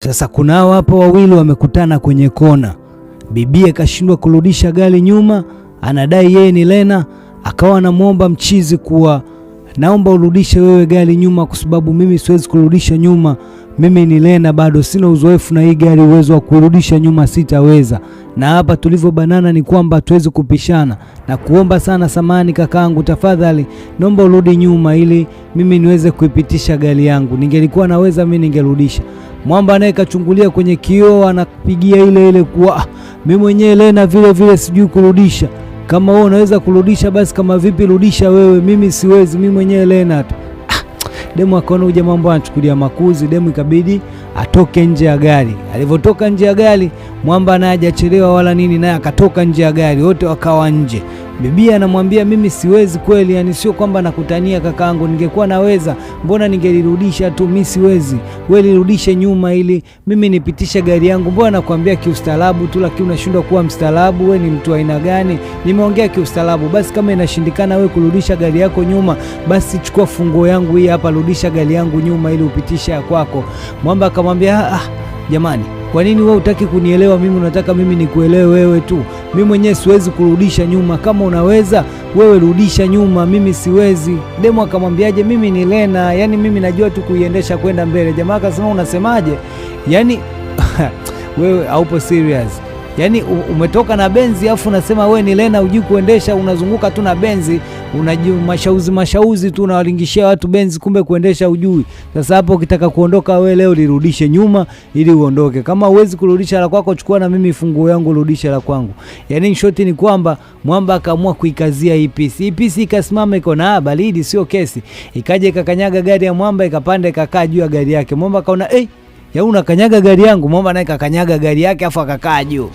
Sasa kuna hao hapa wawili wamekutana kwenye kona. Bibi akashindwa kurudisha gari nyuma, anadai yeye ni learner, akawa anamwomba mchizi kuwa naomba urudishe wewe gari nyuma, kwa sababu mimi siwezi kurudisha nyuma, mimi ni learner bado, sina uzoefu na hii gari, uwezo wa kurudisha nyuma sitaweza. Na hapa tulivyobanana ni kwamba hatuwezi kupishana, na kuomba sana samani kakaangu, tafadhali naomba urudi nyuma ili mimi niweze kuipitisha gari yangu. Ningelikuwa naweza mimi ningerudisha. Mwamba naye kachungulia kwenye kioo, anapigia ile ile kuwa mimi mwenyewe learner vile vile sijui kurudisha. Kama wewe unaweza kurudisha basi kama vipi rudisha wewe, mimi siwezi, mimi mwenyewe learner tu. Demu akaona huyu jamaa mambo anachukulia makuzi, demu ikabidi atoke nje ya gari. Alivyotoka nje ya gari, mwamba naye hajachelewa wala nini, naye akatoka nje ya gari, wote wakawa nje. Bibi anamwambia mimi siwezi kweli, yani sio kwamba nakutania kakaangu, ningekuwa naweza mbona ningelirudisha tu, mimi siwezi, wewe lirudishe nyuma ili mimi nipitishe gari yangu. Mbona nakwambia kiustaarabu tu, lakini unashindwa kuwa mstaarabu. We ni mtu aina gani? Nimeongea kiustaarabu. Basi kama inashindikana we kurudisha gari yako nyuma, basi chukua funguo yangu hii hapa, rudisha gari yangu nyuma ili upitishe ya kwako. Mwamba akamwambia jamani, kwa nini wewe hutaki kunielewa mimi? Unataka mimi nikuelewe wewe tu? Mimi mwenyewe siwezi kurudisha nyuma. Kama unaweza wewe rudisha nyuma, mimi siwezi. Demu akamwambiaje, mimi ni learner, yani mimi najua tu kuiendesha kwenda mbele. Jamaa akasema unasemaje? Yani wewe haupo serious. Yaani umetoka na benzi afu unasema wewe ni learner hujui kuendesha, unazunguka tu na benzi, mashauzi mashauzi tu unawalingishia watu benzi, kumbe kuendesha hujui. Sasa hapo ukitaka kuondoka wewe leo lirudishe nyuma ili uondoke. Kama huwezi kurudisha la kwako, chukua na mimi funguo yangu rudisha la kwangu. Yaani in short ni kwamba mwamba akaamua kuikazia hii pisi. Hii pisi ikasimama iko na baridi sio kesi. Ikaja ikakanyaga gari ya mwamba ikapanda ikakaa juu ya gari yake. Mwamba akaona ya unakanyaga gari yangu. Mwamba naye kakanyaga gari yake afu akakaa juu.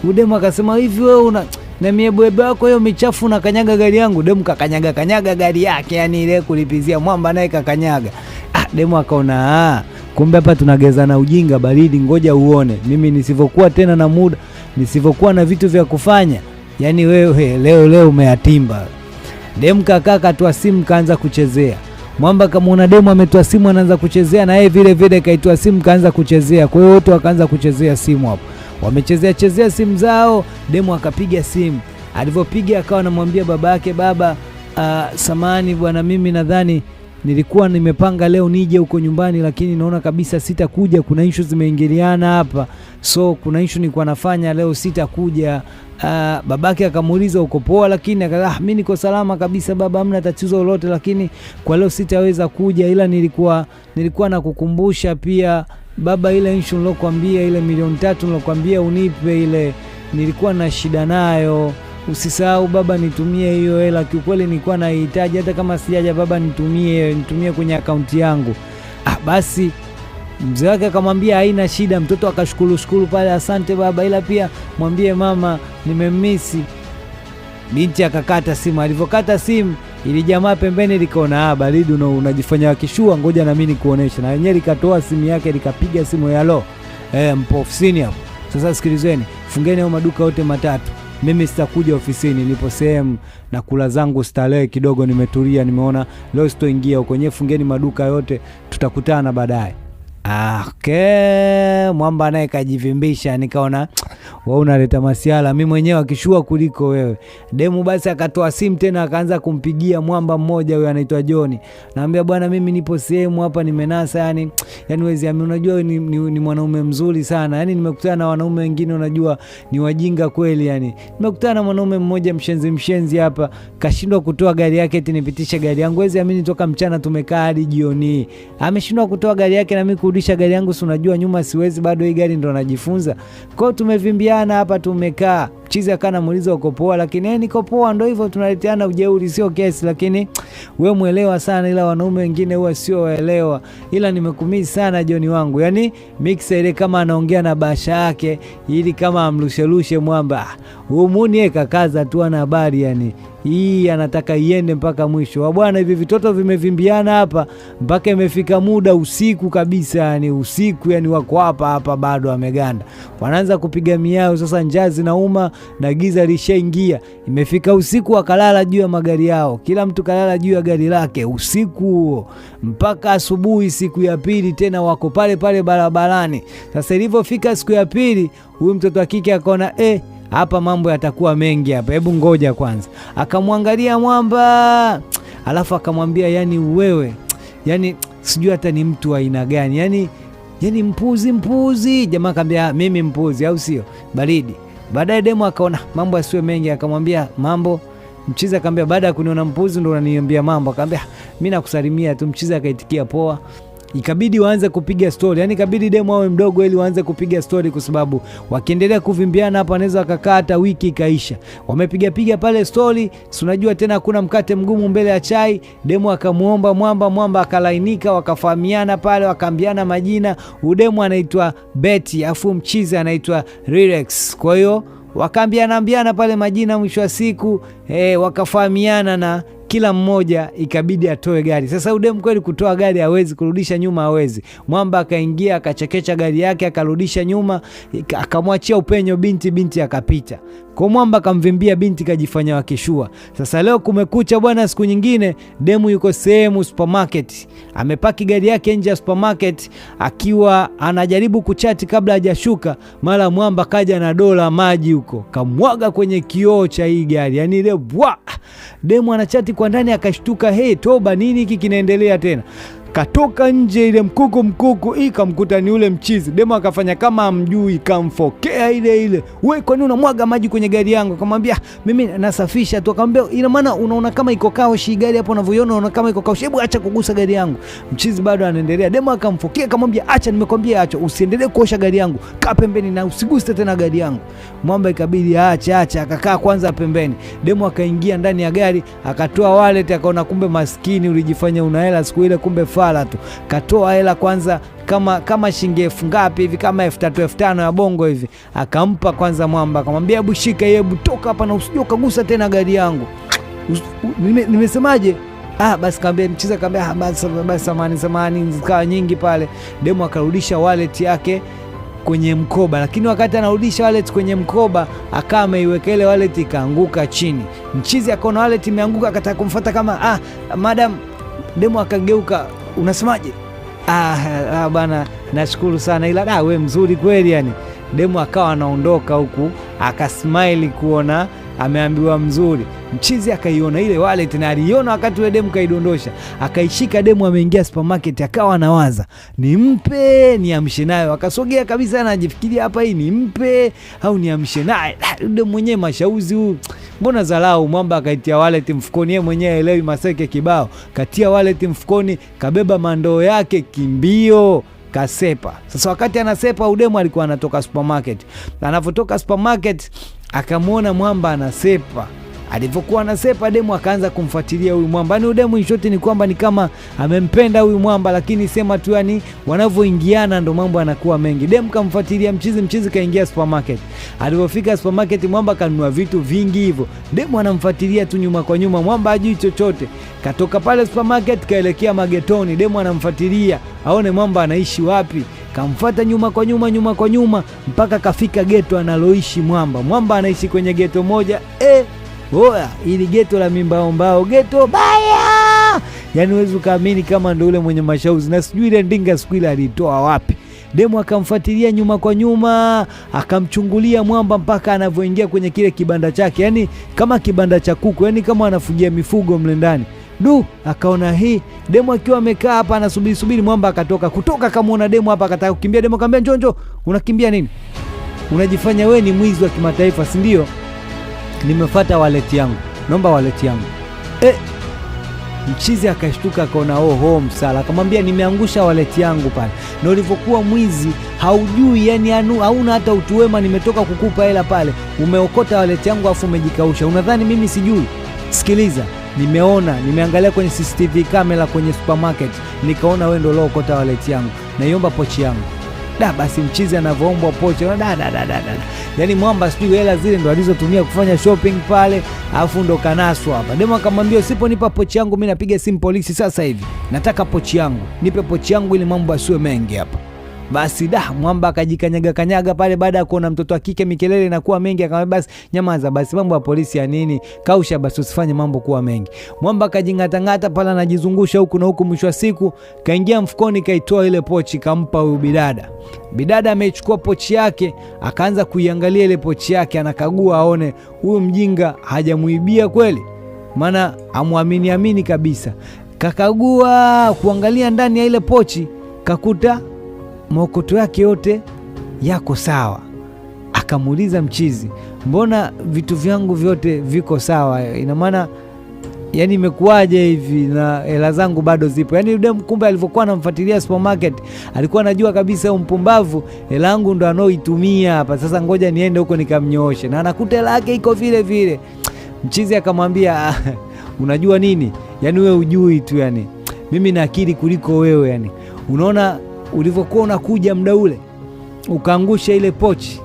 Udemu akasema hivi wewe una na miebwebe yako hiyo michafu unakanyaga gari yangu. Demu kakanyaga kanyaga gari yake, yani ile kulipizia. Mwamba naye kakanyaga. Demu akaona kumbe hapa tunagezana ujinga baridi, ngoja uone mimi nisivyokuwa tena na muda, nisivyokuwa na vitu vya kufanya, yani wewe leo leo umeatimba. Demu kakaa katoa simu kaanza kuchezea. Mwamba kamuona demu ametoa simu anaanza kuchezea, na yeye vile vile kaitoa simu kaanza kuchezea. Kwa hiyo wote wakaanza kuchezea simu hapo. Wamechezea chezea simu zao, demu akapiga simu. Alivyopiga akawa anamwambia baba yake, baba, samahani bwana, mimi nadhani nilikuwa nimepanga leo nije huko nyumbani, lakini naona kabisa sitakuja, kuna issue zimeingiliana hapa, so kuna issue nilikuwa nafanya leo sitakuja. Babake akamuuliza uko poa? Lakini akasema mimi niko salama kabisa baba, hamna tatizo lolote, lakini kwa leo sitaweza kuja, ila nilikuwa nakukumbusha pia baba, ile issue nilokuambia, ile 3,000,000 nilokuambia unipe ile, nilikuwa na shida nayo. Usisahau baba, nitumie hiyo hela, kiukweli nilikuwa naihitaji, hata kama sijaja baba, nitumie kwenye akaunti yangu. Basi mzee wake akamwambia haina shida. Mtoto akashukuru shukuru pale, asante baba, ila pia mwambie mama nimemmisi. Binti akakata simu. Alivyokata simu, ili jamaa pembeni likaona baridi unajifanya kishua, ngoja na mimi nikuoneshe. Na yenyewe likatoa simu yake likapiga simu ya lo, mpo ofisini hapo sasa? Sikilizeni, fungeni hayo maduka yote matatu. Mimi sitakuja ofisini, nipo sehemu na kula zangu starehe kidogo, nimetulia, nimeona leo sitoingia huko. Nyewe fungeni maduka yote, tutakutana baadaye. Okay, mwamba naye kajivimbisha, nikaona wewe unaleta masiala, mimi mwenyewe akishua kuliko wewe. Demu basi akatoa simu tena akaanza kumpigia mwamba mmoja huyo anaitwa John. Naambia bwana, mimi nipo sehemu hapa nimenasa, yani wezi amini, unajua ni mwanaume mzuri sana. Yani nimekutana na wanaume wengine unajua ni wajinga kweli yani. Nimekutana na mwanaume mmoja mshenzi mshenzi hapa, kashindwa kutoa gari yake eti nipitishe gari yangu. Wezi amini, toka mchana tumekaa hadi jioni. Ameshindwa kutoa gari yake na mimi kurudisha gari yangu, si unajua nyuma siwezi bado, hii gari ndo najifunza. Kwa hiyo tumevimbiana hapa tumekaa. Chizi akawa anamuuliza uko poa, lakini niko poa, ndo hivyo tunaleteana ujeuri, sio kesi, lakini wewe muelewa sana, ila wanaume wengine huwa sio waelewa. Ila nimekumisi sana Joni wangu. Yani mixer ile kama anaongea na basha yake ili kama amrusherushe mwamba. Huyu yeye kakaza tu ana habari yani. Hii anataka iende mpaka mwisho. Wa bwana, hivi vitoto vimevimbiana hapa mpaka imefika muda usiku kabisa, yani usiku, yani wako hapa hapa bado wameganda. Wanaanza kupiga miao sasa, njaa zinauma, na giza lishaingia. Imefika usiku, wakalala juu ya magari yao, kila mtu kalala juu ya gari lake usiku huo mpaka asubuhi. Siku ya pili tena wako pale pale barabarani. Sasa ilivyofika siku ya pili, huyu mtoto wa kike akaona hapa mambo yatakuwa mengi hapa, hebu ngoja kwanza. Akamwangalia mwamba, alafu akamwambia, yani wewe, yani sijui hata ni mtu wa aina gani, yani mpuzi mpuzi. Jamaa akamwambia mimi mpuzi, au sio? Baridi. Baadaye demu akaona mambo yasiwe mengi, akamwambia mambo. Mchizi akamwambia baada ya kuniona mpuzi ndo unaniambia mambo? Akamwambia mimi nakusalimia tu. Mchizi akaitikia poa. Ikabidi waanze kupiga story, yani ikabidi demu awe mdogo ili waanze kupiga story, kwa sababu wakiendelea kuvimbiana hapa wanaweza wakakaa hata wiki ikaisha. Wamepiga piga pale story, si unajua tena hakuna mkate mgumu mbele ya chai. Demu akamuomba mwamba, mwamba akalainika, wakafahamiana pale, wakaambiana majina. Udemu anaitwa Betty, afu mchizi anaitwa Rilex. Kwa hiyo wakaambiana ambiana pale majina, mwisho wa siku wakafahamiana na kila mmoja ikabidi atoe gari. Sasa udemu kweli kutoa gari hawezi, kurudisha nyuma hawezi. Mwamba akaingia akachekecha gari yake akarudisha nyuma, akamwachia upenyo binti, binti akapita. Kwa mwamba akamvimbia binti, kajifanya wakishua. Sasa leo kumekucha bwana, siku nyingine demu yuko sehemu supermarket, amepaki gari yake nje ya supermarket akiwa anajaribu kuchati kabla hajashuka, mara mwamba kaja na dola maji huko kamwaga kwenye kioo cha hii gari, yani ile bwa. Demu anachati kwa ndani akashtuka, hey, toba, nini hiki kinaendelea tena? Katoka nje ile mkuku mkuku, ikamkuta ni ule mchizi. Demu akafanya kama amjui, kamfokea ile ile, we, kwa nini unamwaga maji kwenye gari yangu? Akamwambia mimi nasafisha tu. Akamwambia ina maana unaona kama iko kaoshi gari hapo unavyoiona, unaona kama iko kaoshi, hebu acha kugusa gari yangu. Mchizi bado anaendelea. Demu akamfokea akamwambia acha, nimekwambia acha, usiendelee kuosha gari yangu, kaa pembeni na usiguse tena gari yangu. Mwamba ikabidi aache acha, akakaa kwanza pembeni. Demu akaingia ndani ya gari akatoa wallet, akaona kumbe maskini ulijifanya una hela siku ile, kumbe fala tu. Katoa hela kwanza kama shilingi elfu ngapi hivi, kama 3000 5000 ya bongo hivi, akampa kwanza mwamba, akamwambia hebu shika, hebu toka hapa na usije ukagusa tena gari yangu. Nimesemaje? Basi kaambia mchizi, kaambia basi basi, samani samani, zikawa nyingi pale. Demu akarudisha wallet yake kwenye mkoba, lakini wakati anarudisha wallet kwenye mkoba akawa ameiweka ile wallet ikaanguka chini. Mchizi akaona wallet imeanguka, akataka kumfuata kama madam. Demu akageuka, unasemaje? Bana, nashukuru sana ila da, we mzuri kweli yani. Demu akawa anaondoka huku akasmile kuona ameambiwa mzuri. Mchizi akaiona ile wallet na aliiona wakati ule demu kaidondosha, akaishika. Demu ameingia supermarket, akawa anawaza nimpe niamshe nayo, akasogea kabisa, anajifikiria hapa, hii nimpe au niamshe naye? Demu mwenyewe mashauzi huyu, mbona dharau. Mwamba akaitia wallet mfukoni, yeye mwenyewe haelewi maseke kibao, katia wallet mfukoni, kabeba mandoo yake kimbio kasepa. Sasa wakati anasepa, udemu alikuwa anatoka supermarket. Anavotoka supermarket akamwona mwamba anasepa. Alivyokuwa anasepa, demu akaanza kumfuatilia huyu mwamba. Yani udemu in short ni kwamba ni kama amempenda huyu mwamba, lakini sema tu yani wanavyoingiana ndo mambo yanakuwa mengi. Demu kamfuatilia mchizi, mchizi kaingia supermarket. Alipofika supermarket, mwamba kanunua vitu vingi hivyo. Demu anamfuatilia tu nyuma kwa nyuma, mwamba hajui chochote. Katoka pale supermarket kaelekea magetoni, demu anamfuatilia aone mwamba anaishi wapi. Kamfuata nyuma kwa nyuma, nyuma kwa nyuma mpaka kafika geto analoishi mwamba. Mwamba anaishi kwenye geto moja oya, ili geto la mimbaombao, geto baya, yani huwezi ukaamini kama ndo ule mwenye mashauzi, na sijui ile ndinga siku ile alitoa wapi. Demu akamfuatilia nyuma kwa nyuma, akamchungulia mwamba mpaka anavyoingia kwenye kile kibanda chake, yani kama kibanda cha kuku, yani kama anafugia mifugo mle ndani. Du, akaona hii demu akiwa amekaa hapa anasubiri subiri, mwamba akatoka kutoka, akamuona demu hapa, akataka kukimbia. Demu akamwambia njoo njoo, unakimbia nini? Unajifanya we ni mwizi wa kimataifa, si ndio? Nimefuata wallet yangu, naomba wallet yangu. Mchizi akashtuka akaona oho, msala. Akamwambia nimeangusha wallet yangu pale, na ulivyokuwa mwizi haujui, yani hauna hata utu wema. Nimetoka kukupa hela pale, umeokota wallet yangu afu umejikausha. Unadhani mimi sijui? Sikiliza, nimeona, nimeangalia kwenye CCTV kamera kwenye supermarket, nikaona wewe ndio uliokota wallet yangu, naiomba pochi yangu. Da, basi mchizi anavoombwa pochi, da da da da da. Yani mwamba sijui hela zile ndo alizotumia kufanya shopping pale, alafu ndo kanaswa hapa. Demu akamwambia usiponipa pochi yangu mimi napiga simu polisi sasa hivi. Nataka pochi yangu. Nipe pochi yangu ili mambo yasiwe mengi hapa. Basi da mwamba akajikanyaga kanyaga pale, baada ya kuona mtoto wa kike mikelele inakuwa mengi, akamwambia basi nyamaza basi, mambo ya polisi ya nini, kausha basi, usifanye mambo kuwa mengi. Mwamba akajingatangata pale, anajizungusha huku na huku, mwisho wa siku kaingia mfukoni, kaitoa ile pochi, kampa huyu bidada. Bidada ameichukua pochi yake, akaanza kuiangalia ile pochi yake, anakagua aone huyu mjinga hajamuibia kweli, maana amwamini amini kabisa. Kakagua kuangalia ndani ya ile pochi, kakuta maokoto yake yote yako sawa. Akamuuliza mchizi, mbona vitu vyangu vyote viko sawa? Ina maana yani imekuwaje hivi na hela zangu bado zipo? Yani yule kumbe alivyokuwa anamfuatilia supermarket alikuwa anajua kabisa mpumbavu hela yangu ndo anaoitumia hapa, sasa ngoja niende huko nikamnyooshe, na anakuta hela yake iko vile vile. Mchizi akamwambia unajua nini, yani wewe hujui tu, yani mimi na akili kuliko wewe, yani unaona ulivyokuwa unakuja muda ule ukaangusha ile pochi,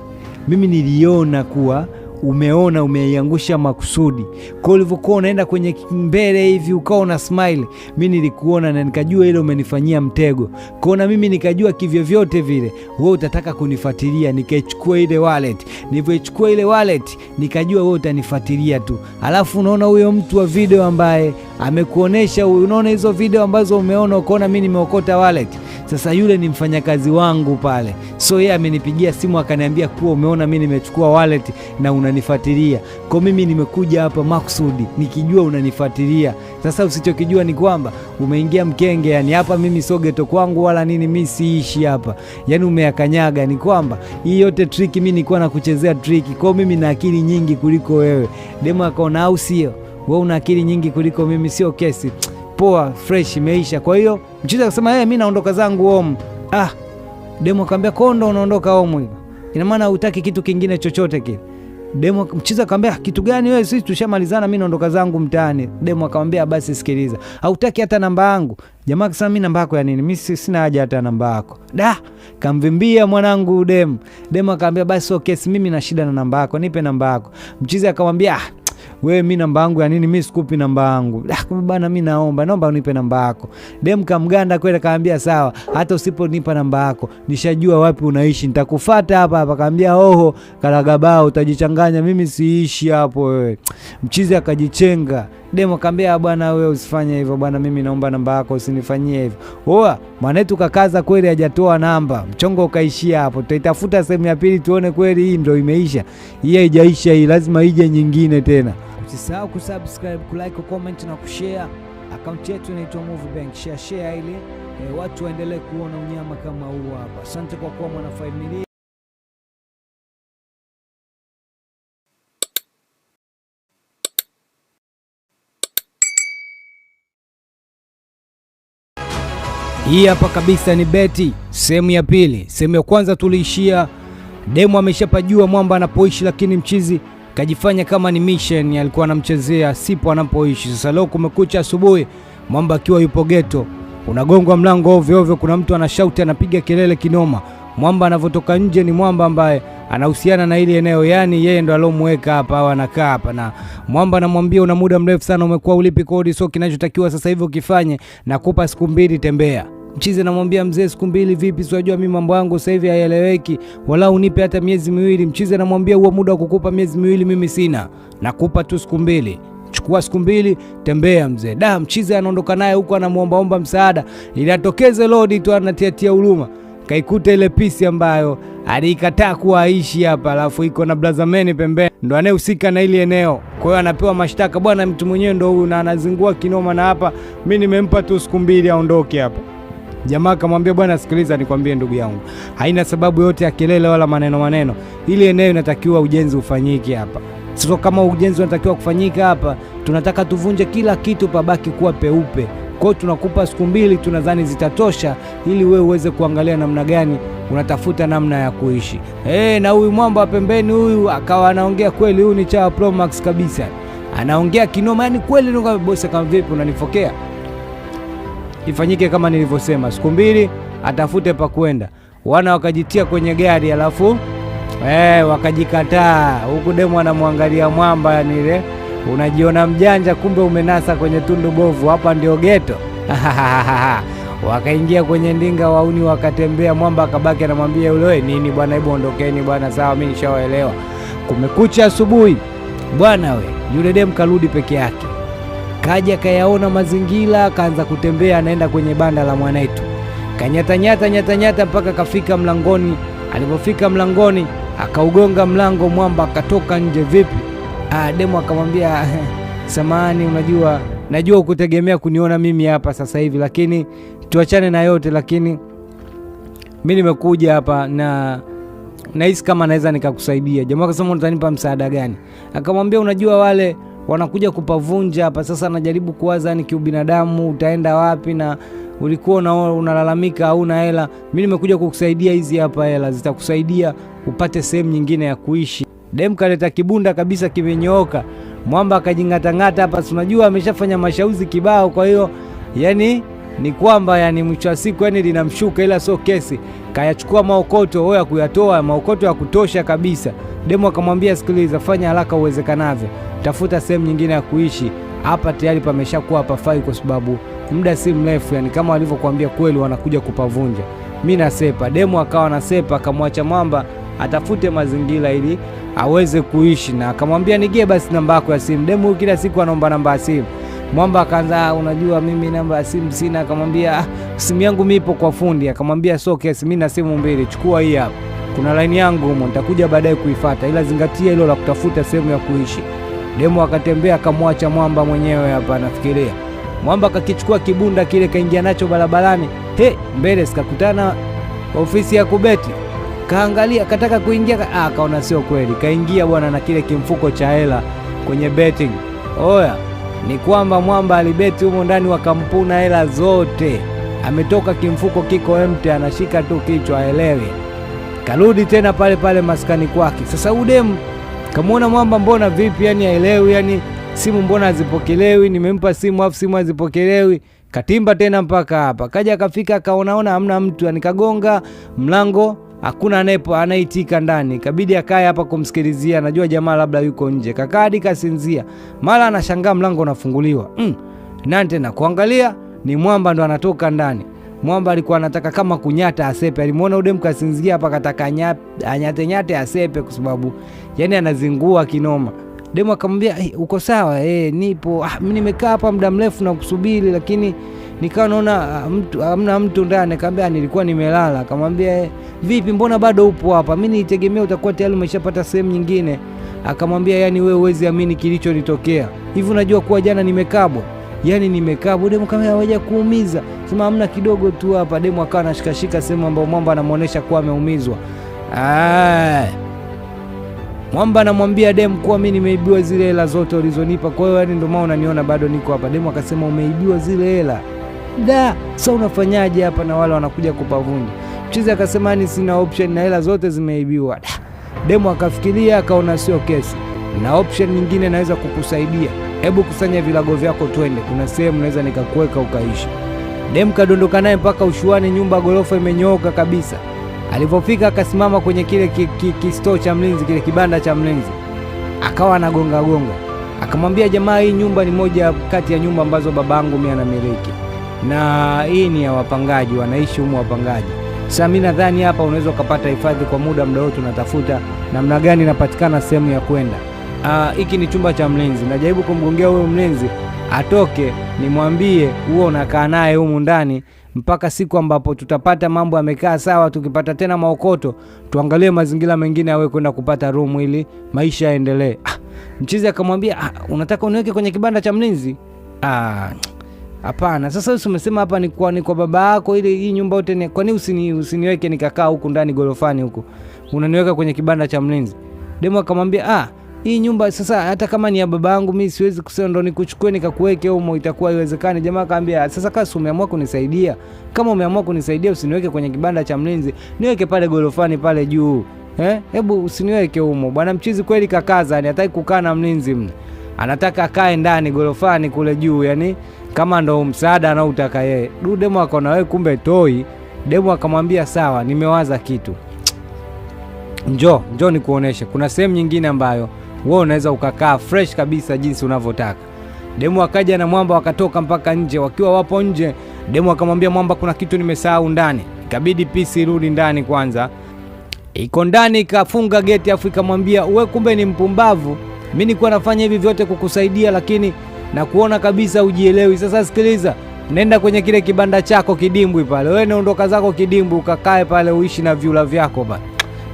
mimi niliona kuwa umeona umeiangusha makusudi. Kwa ulivyokuwa unaenda kwenye mbele hivi ukawa una smile, mimi nilikuona na nikajua ile umenifanyia mtego. Kwa na mimi nikajua kivyovyote vile wewe utataka kunifuatilia, nikaichukua ile wallet. Nilivyoichukua ile wallet nikajua wewe utanifuatilia tu. Alafu unaona huyo mtu wa video ambaye amekuonesha, unaona hizo video ambazo umeona ukaona mimi nimeokota wallet. Sasa yule ni mfanyakazi wangu pale, so yeye amenipigia simu akaniambia kuwa umeona mimi nimechukua wallet na unanifuatilia. Kwa mimi nimekuja hapa makusudi nikijua unanifuatilia. Sasa usichokijua ni kwamba umeingia mkenge, yani hapa mimi sio geto kwangu wala nini, mimi siishi hapa, yani umeyakanyaga. Ni kwamba hii yote trick mimi nilikuwa nakuchezea trick, kwa mimi na akili nyingi kuliko wewe. Demo akaona au sio, wewe una akili nyingi kuliko mimi, sio kesi. Poa, fresh, imeisha. Kwa hiyo mchizi akasema hey, mimi naondoka zangu home. Ah, demo akamwambia kondo unaondoka home hivyo, ina maana hutaki kitu kingine chochote kile? Demo mchizi akamwambia kitu gani wewe, sisi tushamalizana, mimi naondoka zangu mtaani. Demo akamwambia basi sikiliza, hautaki hata namba yangu? Jamaa akasema mimi namba yako ya nini, mimi sina haja hata namba yako. Da, kamvimbia mwanangu demo. Demo akamwambia basi okay, mimi na shida na namba yako, nipe namba yako. Mchizi akamwambia wewe mimi namba yangu ya nini, mimi sikupi namba yangu. Bana mimi naomba unipe namba yako. Dem kamganda kweli, akamwambia sawa, hata usiponipa namba yako nishajua wapi unaishi, nitakufuata hapa hapa. Akamwambia oho, karagabao utajichanganya, mimi siishi hapo wewe. Mchizi akajichenga. Demu akamwambia bwana wewe usifanye hivyo bwana, mimi naomba namba yako, usinifanyie hivyo. Oa, mwanetu kakaza kweli, hajatoa namba. Mchongo ukaishia hapo. Tutaitafuta sehemu ya pili tuone kweli hii ndio imeisha. Hii haijaisha, hii lazima ije nyingine tena. Usisahau kusubscribe, kulike, kucomment na kushare. Akaunti yetu inaitwa Movie Bank. Share share ili watu waendelee kuona unyama kama huu hapa. Asante kwa kuwa mwanafamilia. Hii hapa kabisa ni Beti sehemu ya pili. Sehemu ya kwanza tuliishia demu ameshapajua mwamba anapoishi, lakini mchizi kajifanya kama ni mission alikuwa anamchezea, sipo anapoishi. Sasa leo kumekucha asubuhi, mwamba akiwa yupo ghetto, unagongwa mlango ovyo ovyo, kuna mtu anashauti anapiga kelele kinoma. Mwamba anavotoka nje ni mwamba ambaye anahusiana na ile eneo, yani yeye ndo alomweka hapa au anakaa hapa. Na mwamba anamwambia una muda mrefu sana umekuwa ulipi kodi, so kinachotakiwa sasa hivi ukifanye, nakupa siku 2 tembea. Mchizi anamwambia mzee, siku 2 vipi? Si unajua mimi mambo yangu sasa hivi hayaeleweki, wala unipe hata miezi 2. Mchizi anamwambia huo muda wa kukupa miezi 2 mimi sina, nakupa tu siku 2. Chukua siku 2 tembea mzee. Da, mchizi anaondoka naye huko anamuombaomba msaada, ili atokeze lodi tu anatiatia huruma. Kaikuta ile pisi ambayo alikataa kuwa aishi hapa, alafu iko na blazameni pembeni ndo anayehusika na ile eneo. Kwa hiyo anapewa mashtaka, bwana mtu mwenyewe ndo huyu na anazingua kinoma, na hapa mimi nimempa tu siku 2 aondoke hapa. Jamaa akamwambia bwana sikiliza nikwambie ndugu yangu, haina sababu yote ya kelele wala maneno maneno. Ili eneo inatakiwa ujenzi ufanyike hapa. Sio kama ujenzi unatakiwa kufanyika hapa, tunataka tuvunje kila kitu pabaki kuwa peupe. Kwa hiyo tunakupa siku 2, tunadhani zitatosha ili wewe uweze kuangalia namna gani unatafuta namna ya kuishi. Na huyu mwamba pembeni huyu akawa anaongea kweli, huyu ni Chawa Pro Max kabisa. Anaongea kinoma, yani kweli ndio bosi. Kama vipi unanifokea? Ifanyike kama nilivyosema, siku 2 atafute pa kwenda. Wana wakajitia kwenye gari alafu wakajikataa. Huku demu anamwangalia mwamba, yani ile unajiona mjanja kumbe umenasa kwenye tundu bovu, hapa ndio ghetto. Wakaingia kwenye ndinga wauni wakatembea, mwamba akabaki anamwambia yule, "We nini bwana, hebu ondokeni bwana, sawa mimi nishawaelewa." Kumekucha asubuhi bwana we, yule dem karudi peke yake. Kaja kayaona mazingira, kaanza kutembea anaenda kwenye banda la mwanetu. Kanyatanyata nyatanyata mpaka kafika mlangoni. Alipofika mlangoni akaugonga mlango, mwamba akatoka nje. Vipi? Demu akamwambia samahani, unajua najua ukutegemea kuniona mimi hapa sasa hivi, lakini tuachane na yote, lakini mimi nimekuja hapa na nahisi kama naweza nikakusaidia. Jamaa akasema utanipa msaada gani? Akamwambia unajua wale wanakuja kupavunja hapa sasa, najaribu kuwaza ni kiubinadamu utaenda wapi, na ulikuwa unalalamika hauna hela. Mimi nimekuja kukusaidia, hizi hapa hela zitakusaidia upate sehemu nyingine ya kuishi. Dem kaleta kibunda kabisa kimenyooka. Mwamba akajingatangata hapa, si unajua ameshafanya mashauzi kibao, kwa hiyo yani ni kwamba yani mwisho wa siku yani linamshuka, ila sio kesi. Kayachukua maokoto ya kuyatoa maokoto ya kutosha kabisa. Demu akamwambia sikiliza, fanya haraka uwezekanavyo, tafuta sehemu nyingine ya kuishi hapa, tayari pameshakuwa hapafai, kwa sababu muda si mrefu, yani kama walivyokuambia kweli wanakuja kupavunja. Mimi nasepa. Demu akawa nasepa, akamwacha mwamba atafute mazingira ili aweze kuishi, na akamwambia nigie basi namba yako ya simu. Demu kila siku anaomba namba ya simu. Mwamba akaanza, unajua mimi namba ya simu sina. Akamwambia simu yangu mimi ipo kwa fundi. Akamwambia so kesi, mimi na simu mbili, chukua hii hapa, kuna line yangu humo, nitakuja baadaye kuifuata, ila zingatia hilo la kutafuta sehemu ya kuishi. Demu akatembea akamwacha mwamba mwenyewe hapa anafikiria. Mwamba akakichukua kibunda kile kaingia nacho barabarani. He, mbele sikakutana ofisi ya kubeti. Kaangalia kataka kuingia, akaona sio kweli. Kaingia bwana na kile kimfuko cha hela kwenye betting. Oya, ni kwamba mwamba alibeti humo ndani wakampuna hela zote. Ametoka kimfuko kiko empty, anashika tu kichwa aelewe. Karudi tena pale pale maskani kwake. Sasa udemu kamuona mwamba, mbona vipi, yani haelewi, yani simu mbona hazipokelewi, nimempa simu afu simu hazipokelewi. Katimba tena mpaka hapa. Kaja akafika akaonaona hamna mtu, yani kagonga mlango hakuna anaitika ndani. Kabidi akae hapa kumsikilizia, najua jamaa labda yuko nje. Kakaa hadi kasinzia. Mara anashangaa mlango unafunguliwa. Nani tena kuangalia ni mwamba ndo anatoka ndani. Mwamba alikuwa anataka kama kunyata asepe. Alimuona udem kasinzia hapa, kataka anyate nyate asepe kwa sababu yani anazingua kinoma. Demu akamwambia hey, uko sawa? Nipo. Mimi nimekaa hapa muda mrefu na kusubiri, lakini nikawa naona mtu hamna mtu ndani. Akamwambia nilikuwa nimelala. Akamwambia vipi, mbona bado upo hapa? Mimi nilitegemea utakuwa tayari umeshapata sehemu nyingine. Akamwambia yani wewe huwezi amini kilichonitokea. Hivi unajua kuwa jana nimekabwa? Yani nimekabwa. Demu kama hawaja kuumiza. Sema hamna, kidogo tu hapa. Demu akawa anashikashika sehemu ambayo mwamba anamuonesha kuwa ameumizwa. Mwamba anamwambia demu kuwa mimi nimeibiwa zile hela zote ulizonipa, kwa hiyo yani ndio maana unaniona bado niko hapa. Demu akasema umeibiwa zile hela? Da, sasa unafanyaje hapa na wale wanakuja kupavunja? Mchizi akasema yani sina option na hela zote zimeibiwa. Da. Demu akafikiria akaona sio kesi, na option nyingine naweza kukusaidia. Hebu kusanya vilago vyako twende, kuna sehemu naweza nikakuweka ukaishi. Demu kadondoka naye mpaka ushuani, nyumba gorofa imenyooka kabisa. Alipofika akasimama kwenye kile kistoo cha mlinzi, kile kibanda cha mlinzi, akawa anagonga gonga. Akamwambia jamaa, hii nyumba ni moja kati ya nyumba ambazo babangu mimi anamiliki, na hii ni ya wapangaji, wanaishi humu wapangaji. Sasa mimi nadhani hapa unaweza ukapata hifadhi kwa muda wote unatafuta namna gani inapatikana sehemu ya kwenda. Hiki ni chumba cha mlinzi. Najaribu kumgongea huyo mlinzi atoke, nimwambie huo unakaa naye humu ndani mpaka siku ambapo tutapata mambo yamekaa sawa. Tukipata tena maokoto tuangalie mazingira mengine awe kwenda kupata room ili maisha yaendelee. Mchizi akamwambia unataka uniweke kwenye kibanda cha mlinzi? Hapana. Sasa wewe umesema hapa ni kwa baba yako, ile hii nyumba yote ni kwa nini usiniweke nikakaa huku ndani gorofani huku? Unaniweka kwenye kibanda cha mlinzi. Demu akamwambia hii nyumba sasa hata kama ni ya baba yangu mimi siwezi kusema ndo nikuchukue nikakuweke humo, itakuwa haiwezekani. Jamaa akamwambia sasa kama umeamua kunisaidia, kama umeamua kunisaidia usiniweke kwenye kibanda cha mlinzi, niweke pale gorofani pale juu. Hebu usiniweke humo. Bwana mchizi kweli kakaza, yani hataki kukaa na mlinzi mle. Anataka akae ndani gorofani kule juu, yani kama ndo msaada anaotaka yeye. Demu akaona wewe kumbe toi. Demu akamwambia sawa, nimewaza kitu. Njoo nikuoneshe. Kuna sehemu nyingine ambayo wewe unaweza ukakaa fresh kabisa jinsi unavyotaka. Demu akaja na mwamba wakatoka mpaka nje. Wakiwa wapo nje Demu akamwambia mwamba, kuna kitu nimesahau ndani. Ikabidi pisi irudi ndani kwanza. Iko ndani ikafunga geti, afu ikamwambia we, kumbe ni mpumbavu, mimi nilikuwa nafanya hivi vyote kukusaidia, lakini na kuona kabisa ujielewi. Sasa sikiliza, nenda kwenye kile kibanda chako kidimbwi pale, wewe naondoka zako kidimbwi, ukakae pale uishi na vyula vyako bana.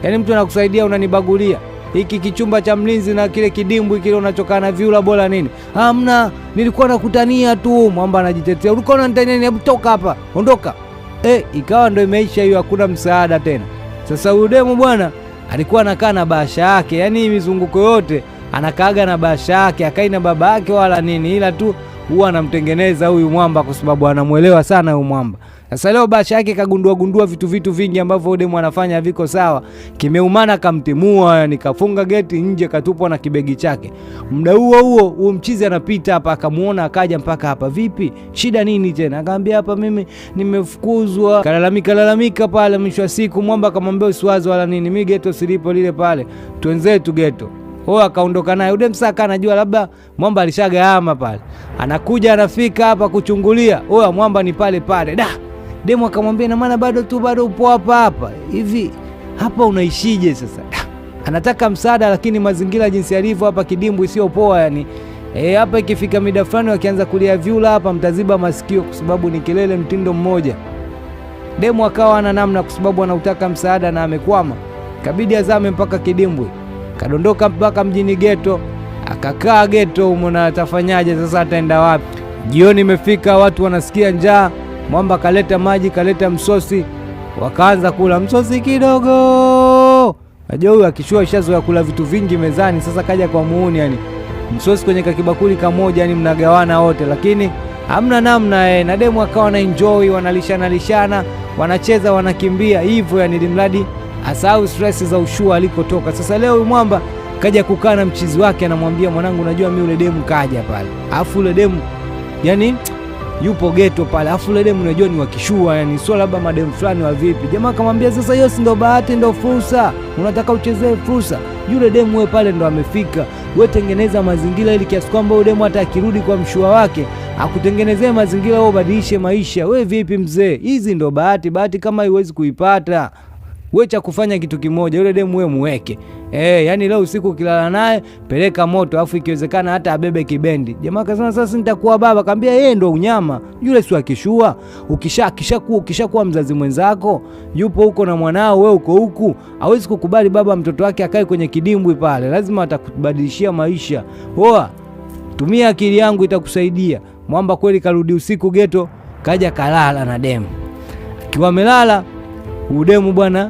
Yaani mtu anakusaidia unanibagulia. Hiki kichumba cha mlinzi na kile kidimbwi kile unachokaa na vyula bora nini? Hamna, nilikuwa nakutania tu. Mwamba anajitetea, ulikuwa unanitania nini? Hebu toka hapa, ondoka. Ikawa ndo imeisha hiyo, hakuna msaada tena. Sasa huyu demu bwana alikuwa anakaa na bahasha yake, yaani mizunguko yote anakaaga na bahasha yake, akai na baba yake wala nini, ila tu huwa anamtengeneza huyu mwamba kwa sababu anamuelewa sana huyu mwamba. Sasa leo bahasha yake kagundua gundua vitu vingi ambavyo demu anafanya viko sawa. Kimeumana kamtimua, yani kafunga geti nje, katupwa na kibegi chake. Muda huo huo huo mchizi anapita hapa akamuona, akaja mpaka hapa, vipi shida nini tena? Akamwambia hapa mimi nimefukuzwa. Kalalamika lalamika pale, mwisho wa siku mwamba akamwambia usiwaze wala nini, mimi geto silipo lile pale, twenzetu geto. Huyo akaondoka naye. Yule msaka anajua labda mwamba alishagahama pale. Anakuja anafika hapa kuchungulia. Huyo mwamba ni pale pale. Da. Demu akamwambia na maana bado tu bado upo hapa hapa. Hivi hapa unaishije sasa? Da. Anataka msaada lakini mazingira jinsi yalivyo hapa kidimbwi sio poa yani. Hapa ikifika mida fulani wakianza kulia vyula hapa mtaziba masikio kwa sababu ni kelele mtindo mmoja. Demu akawa ana namna kwa sababu anautaka msaada na amekwama. Kabidi azame mpaka kidimbwi. Kadondoka mpaka mjini geto, akakaa geto humo na atafanyaje sasa, ataenda wapi? Jioni imefika, watu wanasikia njaa. Mwamba kaleta maji, kaleta msosi, wakaanza kula msosi kidogo. Najua huyu akishua ishazoea kula vitu vingi mezani, sasa kaja kwa muuni yani. Msosi kwenye kakibakuli kamoja yani mnagawana wote, lakini hamna namna na demu akawa na enjoy, wanalishana lishana, wanacheza, wanakimbia hivyo yani, limradi asahau stress za ushua alikotoka. Sasa leo huyu mwamba kaja kukaa na mchizi wake, anamwambia mwanangu, unajua mimi yule demu kaja pale, alafu yule demu yani yupo geto pale, alafu yule demu unajua ni wakishua yani, sio labda mademu fulani wa vipi. Jamaa akamwambia sasa hiyo si ndo bahati, ndo fursa, unataka uchezee fursa. Yule demu wewe pale ndo amefika, wewe tengeneza mazingira ili kiasi kwamba yule demu hata akirudi kwa mshua wake akutengenezee mazingira, wewe ubadilishe maisha. Wewe vipi mzee, hizi ndo bahati, bahati kama haiwezi kuipata. Wewe cha kufanya kitu kimoja, yule demu wewe muweke. Yani leo usiku ukilala naye peleka moto, afu ikiwezekana hata abebe kibendi. Jamaa akasema sasa nitakuwa baba. Akamwambia yeye ndo unyama. Yule si akishua. Ukishakuwa mzazi mwenzako, yupo huko na mwanao, wewe uko huku, hawezi kukubali baba mtoto wake akae kwenye kidimbwi pale. Lazima atakubadilishia maisha. Oa, tumia akili yangu itakusaidia. Mwamba kweli karudi usiku geto, kaja kalala na demu. Akiwa amelala, udemu bwana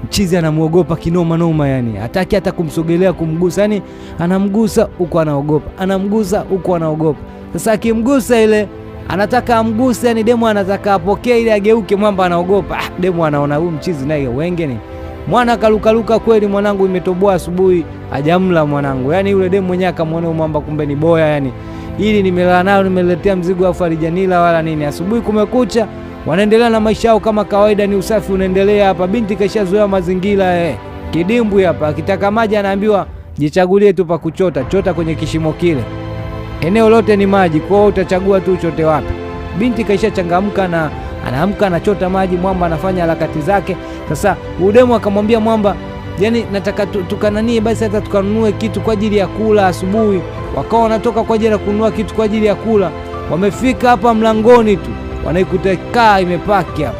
mchizi anamuogopa kinoma noma yani. Hataki hata kumsogelea kumgusa. Yani anamgusa huko anaogopa. Anamgusa huko anaogopa. Sasa akimgusa ile anataka amguse, yani demu anataka apokee ile ageuke, mwamba anaogopa. Demu anaona huyu mchizi naye wenge ni. Mwana kalukaluka kweli mwanangu, imetoboa asubuhi hajamla mwanangu. Yani yule demu mwenyewe akamwona mwamba kumbe ni boya yani. Ili nimelala nayo nimeletea mzigo afu alijanila wala nini. Asubuhi kumekucha, wanaendelea na maisha yao kama kawaida, ni usafi unaendelea hapa. Binti kaishazoea mazingira Kidimbwi hapa, akitaka maji anaambiwa jichagulie tu pa kuchota, chota kwenye kishimo kile. Eneo lote ni maji, kwa hiyo utachagua tu uchote wapi. Binti kaishachangamka na anaamka anachota maji, mwamba anafanya harakati zake. Sasa udemu akamwambia mwamba, yani nataka tukananie basi hata tukanunue kitu kwa ajili ya kula asubuhi. Wakawa wanatoka kwa ajili ya kununua kitu kwa ajili ya kula. Wamefika hapa mlangoni tu wanaikuta kaa imepaki hapa.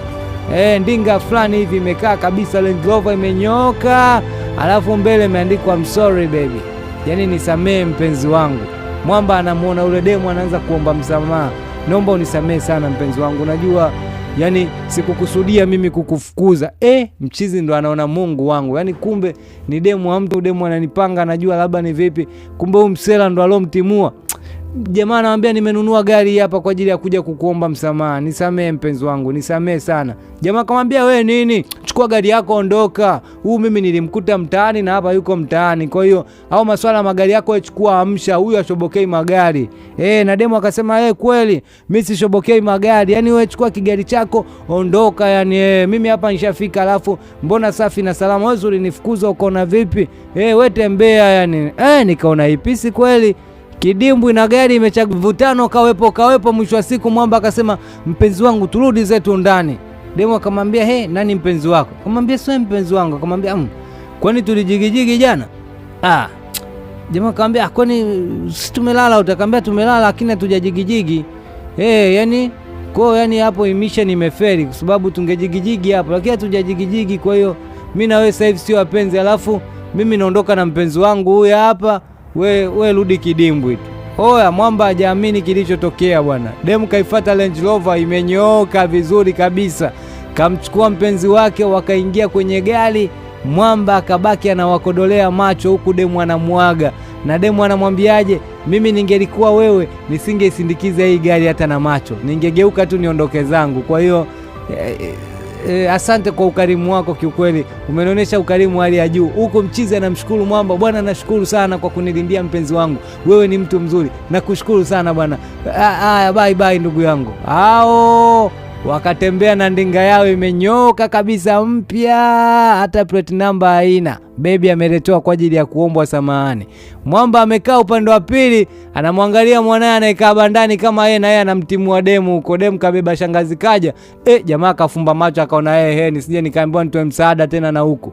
Ndinga fulani hivi imekaa kabisa, Land Rover imenyoka, alafu mbele imeandikwa I'm sorry baby. Yani nisamee mpenzi wangu. Mwamba anamuona yule demu anaanza kuomba msamaha. Naomba unisamee sana mpenzi wangu. Najua yani sikukusudia mimi kukufukuza. Mchizi ndo anaona Mungu wangu. Yani kumbe ni demu wa mtu, demu ananipanga, najua labda ni vipi. Kumbe huyu msela ndo alomtimua. Jamaa anamwambia nimenunua gari hapa kwa ajili ya kuja kukuomba msamaha. Nisamee mpenzi wangu, nisamee sana. Jamaa akamwambia we nini? Chukua gari yako ondoka. Huyu mimi nilimkuta mtaani na hapa yuko mtaani. Kwa hiyo au maswala magari yako chukua amsha, huyu ashobokei magari. Na demu akasema kweli mimi sishobokei magari. Yani wewe chukua kigari chako ondoka yani mimi hapa nishafika, alafu mbona safi na salama, wewe ulinifukuza uko na vipi? Wewe tembea yani. Nikaona ipisi kweli. Kidimbwi na gari imechavutano, kawepo kawepo. Mwisho wa siku mwamba akasema, mpenzi wangu, turudi zetu ndani. Demu akamwambia, he, nani mpenzi wako? Akamwambia, sio mpenzi wangu. Akamwambia, kwani tulijigijigi jana? Ah, jamaa akamwambia, kwani si tumelala? Utakwambia tumelala, lakini hatujajigijigi. Eh, yani kwa yani hapo mission imeferi kwa sababu tungejigijigi hapo, lakini hatujajigijigi. Kwa hiyo mimi na wewe sasa hivi sio wapenzi, alafu mimi naondoka na mpenzi wangu huyu hapa, we rudi kidimbwi tu. Oya, mwamba hajaamini kilichotokea bwana. Demu kaifuata Range Rover imenyooka vizuri kabisa, kamchukua mpenzi wake, wakaingia kwenye gari. Mwamba akabaki anawakodolea macho huku demu anamwaga, na demu anamwambiaje, mimi ningelikuwa wewe nisingeisindikiza hii gari hata na macho, ningegeuka tu niondoke zangu. Kwa hiyo asante kwa ukarimu wako, kiukweli umenionyesha ukarimu hali ya juu. Huko mchizi anamshukuru mwamba, bwana, nashukuru sana kwa kunilindia mpenzi wangu, wewe ni mtu mzuri, nakushukuru sana bwana. Haya, bye bye ndugu yangu. Hao wakatembea na ndinga yao imenyoka kabisa mpya, hata plate number haina. Bebi ameletewa kwa ajili ya kuombwa samahani. Mwamba amekaa upande wa pili, anamwangalia mwanaye anayekaa bandani kama yeye, na yeye anamtimua demu huko. Demu kabeba shangazi kaja. Jamaa kafumba macho akaona yeye, nisije nikaambiwa nitoe msaada tena na huko.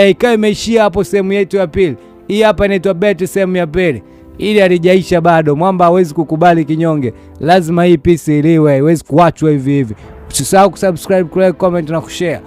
Ikawa imeishia hapo sehemu yetu ya pili. Hii hapa inaitwa beti sehemu ya pili. Ili halijaisha bado. Mwamba hawezi kukubali kinyonge, lazima hii pisi iliwe, haiwezi kuachwa hivi hivi. Usisahau kusubscribe, kulike, comment na kushare.